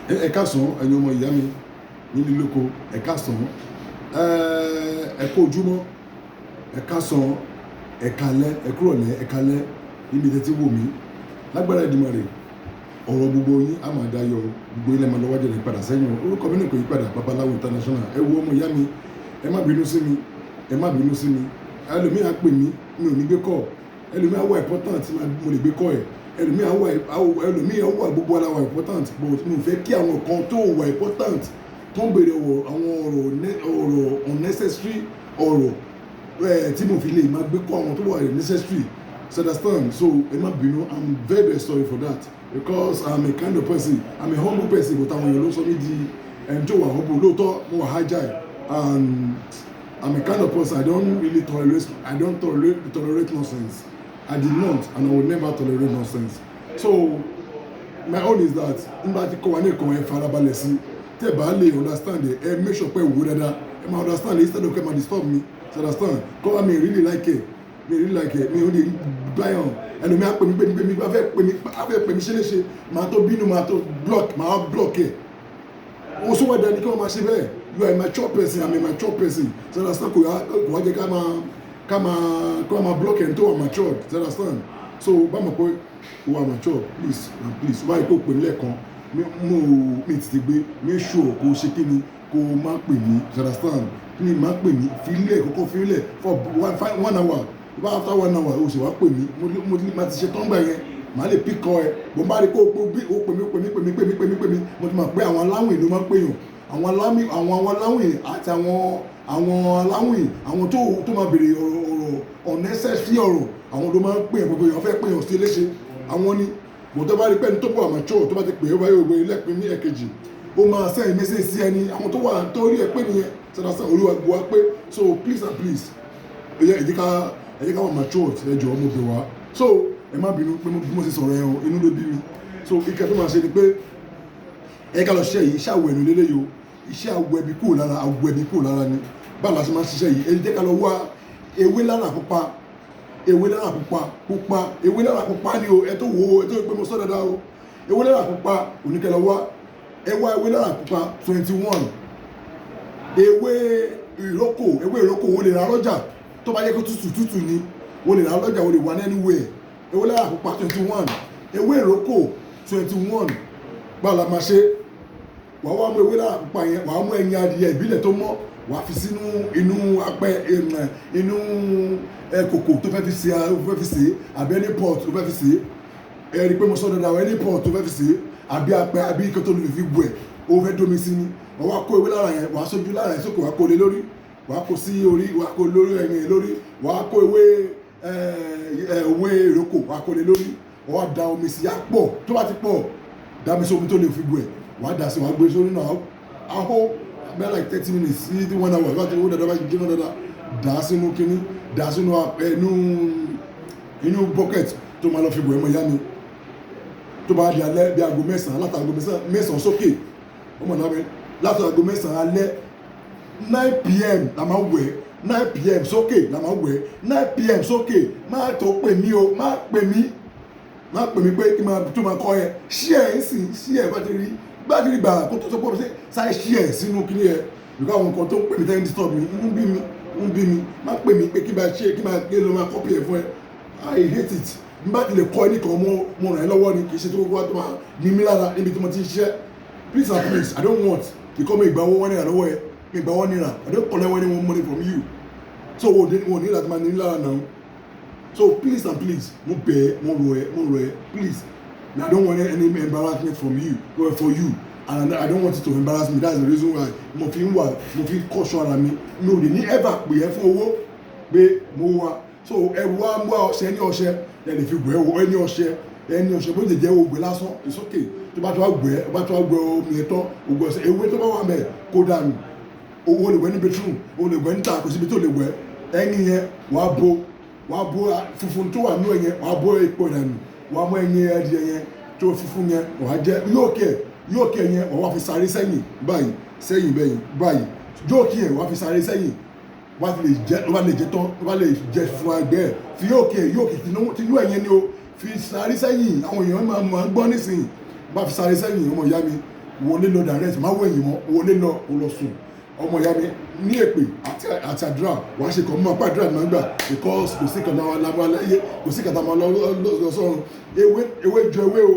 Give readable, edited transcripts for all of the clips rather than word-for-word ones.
Ẹ káàsán, ẹ̀yin ọmọ ìyá mi nílé lóko. Ẹ káàsán, ẹ kú ojúmọ́. Ẹ káàsán, ẹ káalẹ́, ẹ kúrọ̀lẹ́, ẹ káalẹ́ níbi tẹ́ ti wò mí. Lágbára Èdùmàrè, ọ̀rọ̀ gbogbo yín á máa dayọ̀. Gbogbo yín lẹ́ máa lọ wájú rẹ̀ padà sẹ́yìn o. Orúkọ mi náà kò yí padà, Babaláwo International. Ẹ wo, ọmọ ìyá mi, ẹ má bínú sí mi, ẹ má bínú sí mi. Ẹlòmíì á pè mí, mi ò ní gbé call. Ẹlòmíì á wà important, mo lè gbé call ẹ̀. Ẹlòmíì á wà, ẹlòmíì á wà, gbogbo ara wà important, but mo fẹ́ kí àwọn kan tó wà important tó ń béèrè ọ̀rọ̀, àwọn ọ̀rọ̀, ọ̀rọ̀ unnecessary, ọ̀rọ̀ ẹ̀ tí mo fi lè máa gbé kọ́ àwọn tó wà necessary. So understand? So ẹ má bínú. I'm very, very sorry for that because I'm a kind of person, I'm a humble person, but àwọn èèyàn ló sọ mí di ẹni tó wà humble. Lóòótọ́, mo wà agile and I'm a kind of person, I don't really tolerate, I don't tolerate nonsense. I did not and I will never tolerate nonsense. So my own is that nígbà tí kò wá ní ìkànnì, ẹ farabalẹ̀ sí. Tẹ́ bá lè understand, ẹ make sure pé wò dáadáa, ẹ máa understand instead of kẹ́ máa disturb me. You understand? Kọ́ wa mi really like it, mi really like it. Mi ò lè báyọ̀. Ẹlòmíì á pè mí, pè mí, pè mí, á fẹ́ pè mí, á fẹ́ pè mí ṣeléṣe, màá tó bínú, màá tó block, màá block ẹ̀. Wọ́n sọ wá dání kí wọ́n máa ṣe bẹ́ẹ̀. You are a mature person, I'm a mature person. You understand? Kò wá jẹ́ ká máa block ẹ̀ tó wà mature. You understand? So bá mọ̀ pé o wà mature, please and please, wáyé kó pè mí lẹ́ẹ̀kan, mo mi ti gbé, make sure kó ṣe kí ni, kó má pè mí. You understand? Kí ni má pè mí, filẹ̀, kọ́kọ́ filẹ̀ for one hour. Bá after one hour, o sì wá pè mí, mo ma ti ṣe tán gbà yẹn, màá lè pick call ẹ. Bó bá rí kó o pè mí, pè mí, pè mí, pè mí, pè mí, pè mí, mo ti mọ̀ pé àwọn aláwìn ló máa ń pèyàn. Àwọn aláwìn, àwọn aláwìn àti àwọn aláwìn, àwọn tó máa béèrè ọ̀rọ̀, ọ̀rọ̀ unnecessary ọ̀rọ̀, àwọn ló máa ń pè. Gbogbo èèyàn fẹ́ pèyàn sí léṣe, àwọn ni. Bò tó bá rí pé ẹni tó bọ̀ àmọ́ tó bá ti pè é báyìí, òwe lẹ́pin ní ẹ̀kejì, ó máa send message sí ẹni. Àwọn tó wà tó rí ẹ pé nìyẹn sọ́dọ̀sán olúwa gbọ́ pé. So please and please, ẹ jẹ́ ká wà mature. Ẹ jọ̀ọ́, mo bẹ̀ wá. So ẹ má bínú pé bí mo ṣe sọ̀rọ̀ ẹ̀ o, inú ló bí mi. So ìkẹ́ tó máa ṣe ni pé ẹ ká lọ ṣiṣẹ́ yìí. Iṣẹ́ àwọ̀ ẹ̀nu lélẹ́yìí o, iṣẹ́ àwọ̀ ẹbí kúrò lára, àwọ̀ ẹbí kúrò lára ni. Báwo la ṣe máa ń ṣiṣẹ́ yìí? Ẹ jẹ́ ká lọ wá ewé lára pupa, ewé lára pupa, pupa, ewé lára pupa ni o. Ẹ tó wo, ẹ tó pé mo sọ dáadáa o. Ewé lára pupa oníkẹ́ lọ wá. Ẹ wá ewé lára pupa 21, ewé ìrókò. Ewé ìrókò, wo lè ra lọ́jà. Tó bá yẹ kó tútù tútù ni, wo lè ra lọ́jà, wo lè wà ní anywhere. Ewé lára pupa 21, ewé ìrókò 21. Báwo la máa ṣe? Wàá wá mú ewé lára pupa yẹn, wàá mú ẹyin adìyẹ ìbílẹ̀ tó mọ́, wàá fi sínú inú apẹ, inú kòkò tó fẹ́ fi ṣe, ó fẹ́ fi ṣe, àbí any pot tó fẹ́ fi ṣe. Ẹ rí i pé mo sọ dáadáa, any pot tó fẹ́ fi ṣe, àbí apẹ, àbí ike tó lè fi wẹ̀, ó fẹ́ domi sí ni. Wàá wá kó ewé lára yẹn, wàá sójú lára yẹn sókè, wàá kó lé lórí, wàá kó sí orí, wàá kó lórí ẹyin yẹn lórí, wàá kó ewé ìrókò, wàá kó lé lórí, wàá da omi sí, á pọ̀. Tó bá ti pọ̀, dá mi sí omi tó lè fi wẹ̀, wàá dà sí, wàá gbé sórí náà, ahó bẹ́ẹ̀ like 30 minutes sí one hour. Bá ti wó dáadáa, bá ti jiná dáadáa, dà á sínú kínní, dà á sínú inú bucket tó máa lọ fi wẹ̀. Mọ́ ìyá mi, tó bá di alẹ́ bí aago 9, láti aago 9 sókè, ọmọ náà mi, láti aago 9 alẹ́, 9 p.m. la máa wẹ̀. 9 p.m. sókè la máa wẹ̀, 9 p.m. sókè. Má tó pè mí o, má pè mí, má pè mí pé kí máa tó máa kọ́ ẹ. Ṣí ẹ̀ ń sìn, ṣí ẹ̀ bá ti rí gbàrà kó tó tó pọ̀ sí, sáré ṣí ẹ̀ sínú kíní ẹ̀. Because àwọn nǹkan tó ń pè mí tẹ́lẹ̀ disturb mi, inú bí mi, inú bí mi. Má pè mí pé kí máa ṣe, kí máa gbé lọ, máa copy ẹ̀ fún ẹ. I hate it. N bá ti lè kọ́ ẹ nìkan, mo ràn ẹ́ lọ́wọ́ ni. Kì í ṣe tó kókó wá tó máa ní mí lára níbi tí mo ti ń ṣiṣẹ́. Please and please, I don't want because mi ìgbà owó 1 naira lọ́wọ́ ẹ, mi ìgbà 1 naira. I don't collect any one money from you. So o ní láti máa ní mí lára now. So please and please, mo bẹ̀ ẹ́, mo rọ̀ ẹ́, mo rọ̀ ẹ́, please. I don't want any embarrassment from you or for you, and I don't want it to embarrass me. That's the reason why mo fi ń wà, mo fi ń kọ́ṣọ́ ara mi. Mi ò lè ní ever pè ẹ́ fún owó pé mo wá. So ẹ wá mú ọṣẹ ní ọṣẹ, ẹ lè fi wẹ̀ ọ́. Ẹni ọṣẹ, ẹni ọṣẹ, bó lè jẹ́ ògbé lásán, it's okay. Tó bá tó wá gbẹ omi ẹ̀ tán, ògbé ọṣẹ, ewé tó bá wà mẹ́, kó dànù. Owó lè wẹ̀ ní bedroom, o lè wẹ̀ níta, kò síbi tó lè wẹ̀. Ẹyin yẹn, wàá bo funfun tó wà nínú ẹ̀yẹn, wàá bo epo dànù. Wàá mú ẹyin adìyẹ yẹn tó funfun yẹn, wàá jẹ yóò kẹ yẹn, wàá wá fi sáré sẹ́yìn báyìí, sẹ́yìn bẹ́yìn báyìí. Yóò kí yẹn, wàá fi sáré sẹ́yìn. Wàá fi lè jẹ, wàá lè jẹ tán, wàá lè jẹ fún ẹgbẹ́ ẹ̀. Fi yóò kẹ tinú ẹ̀yẹn ni o fi sáré sẹ́yìn. Àwọn èèyàn máa gbọ́ nísìnyí. Bá fi sáré sẹ́yìn, ọmọ ìyá mi, Wọlé lọ direct, má wẹ̀yìn mọ́. Wọlé lọ, kó lọ sùn. Ọmọ ìyá mi, ní èpè àti àdúrà, wàá ṣe kàn mọ́ apá àdúrà ní máa ń gbà, because kò sí kan náà lábọ́ aláyé, kò sí kan tá a máa lọ sọ́run. Ewé ewé jọ ewé o,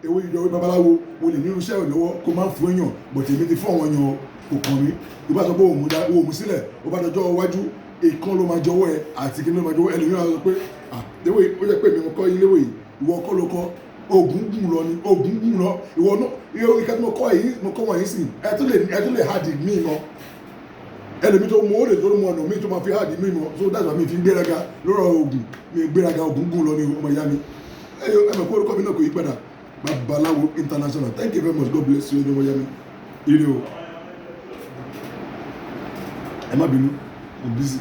ewé jọ ewé. Babaláwo mo lè ní irúṣẹ́ ẹ̀ lọ́wọ́ kó máa ń fún èèyàn, but èmi ti fún àwọn èèyàn, kò kàn mí. Tó bá sọ pé òun mú sílẹ̀, ó bá dọjọ́ iwájú, èèkan ló máa jọwọ́ ẹ àti kí ló máa jọwọ́ ẹlòmíràn sọ pé, "Ah, léwé ó jẹ́ pé mi mo kọ́ iléwé yìí." Ìwọ kọ́ ló kọ́, oògùn gùn lọ ni, oògùn gùn lọ. Ìwọ náà, ìka tí mo kọ́ yìí, mo kọ́ wọ̀nyí sí, ẹ tún lè add mí mọ́. Ẹlòmí tó mú ó lè tó mú ọ̀nà míì tó máa fi add mí mọ́. So that's why mi fi ń gbéraga lọ́rọ̀ oògùn. Mi gbéraga, oògùn gùn lọ ni. Ọmọ ìyá mi, ẹ mọ̀ pé orúkọ mi náà kò yí padà, Babaláwo International. Thank you very much. God bless you. Ọmọ ìyá mi, ire o. Ẹ má bínú, I'm busy.